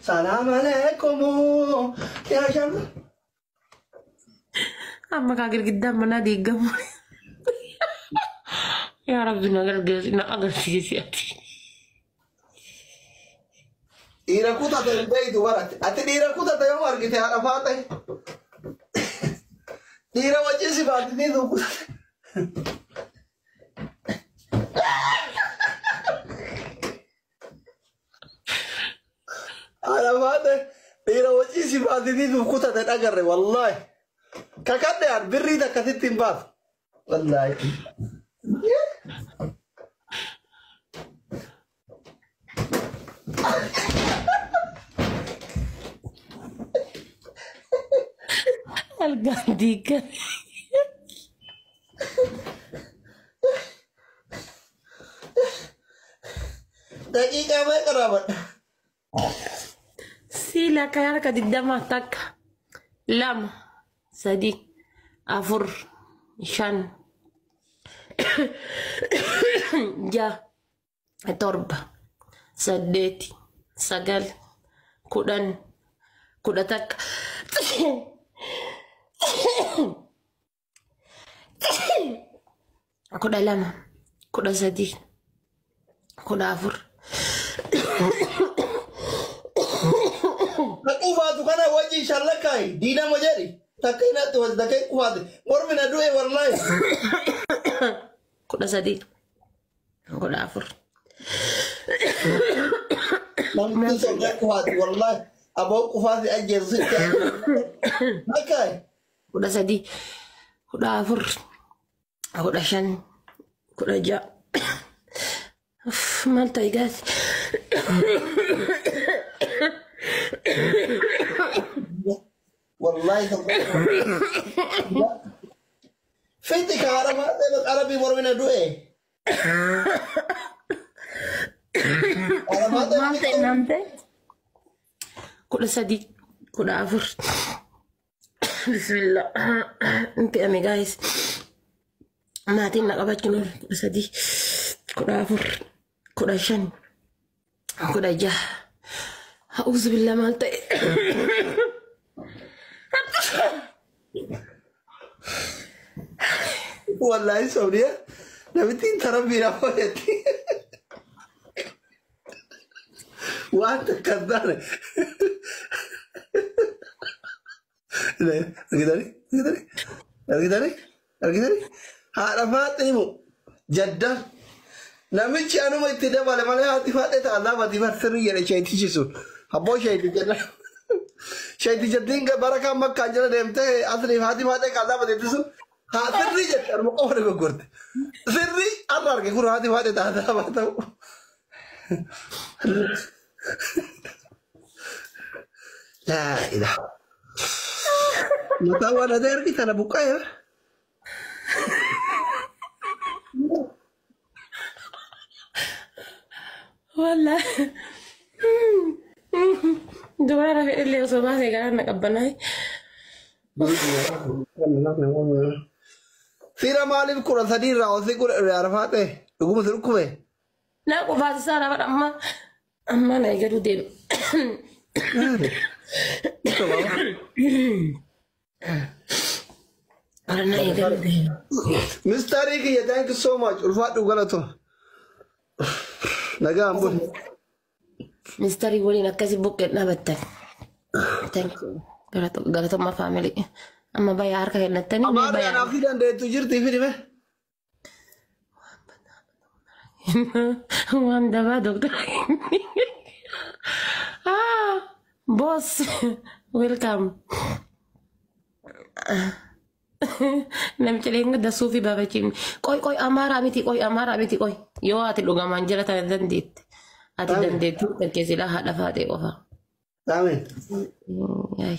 Salaam aleekum. Yaa shama. Amma kaa girgiddaan manaa diigamu. Yaa Rabbi na gargaarsi na agarsiisi ati. Dhiira kutate hin beeytu barate. Ati dhiira kutate yoo argite haadha faate. Dhiira wajjin si baatitee tu kutate. Haadha faate dhiira wajjin si baatitee tu kutate dhagarre wallaahi. Kakadhe an birrii takka sitti hin baatu. Wallaahi. Algaan diigame. Daqiiqaa meeqa raabadha? Siila kan harka 20 takka 2 3 4 5 6 7 8 9 10 11 12 13 14. Na qufaatu kana wajjin shallakaayi diinama jedhi takka hinatti wajji takka hin qufaate mormi na du'e wallaahi. 13 14. Namni sodaa qufaati wallaahi aboo qufaati ajjeesu sitti lakkaayi. 13 14 15 16. Uff, maal ta'e gaasi? Wallaahi fixi kaara maatee arabii mormi na du'e. Maal ta'e maal ta'e? 13 14. Bismillah. Hin fe'ame gaayis. Maatiin na qabachuun oolu 13 14 15 16. A'uuzu billah maal ta'e? Wallaahi sobdiya namittiin tarabbii na hojjetti. Waan takka hin taane. Argitanii? Argitanii? Argitanii? Argitanii? Haadha faaxee himu jadda. Namichi anuma itti dabale malee haati faaxee ta'a laafati bar sirrii jedhe sheetichi sun. Abboo sheeti jedha. Sheeti jettiin barakaan makkaan jala deemtee asliif haati faaxee kan laafateetti sun haa sirrii jette anuma qofa dogoggorte. Sirrii har'a arge kun haati faaxee ta'a laafaa ta'u. Laa ilaha. Mataa waan ati argitan buqqa'e. Wallaahi. Dubara rafee illee osoo baasee garaan na qabbanaa'e. Fira maaliif 13 irraa ol si godhe Arafaa ta'e dhuguma si dhukkube. Na qufaasisaa lafa amma amma na eegaluu deema. Ara na eegaluu deema. Mistarii kiyya thank you so much ulfaadhu galatu. Nagaan buli. Mistarii waliin akkasi buqqee dhaabattan. Thank you. Galatoomaa faamilii. Amma bayaa harka kennattanii mee Amaarri bayaa. anaaf si dandeettu jirti fidime. Waan dabaa doktor. Ah, boss, welcome. Namicha leenga suufii baafachiifne. Qoy qoy amaaraa miti qoy amaaraa miti qoy. Yoo ati dhugamaan jira tana dandeette. Ati Amiin. dandeettu kan silaa haadha faatee qofa. Amiin. Yaay.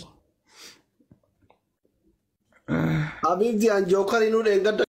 Habiibti an jookarii nu dheengadda.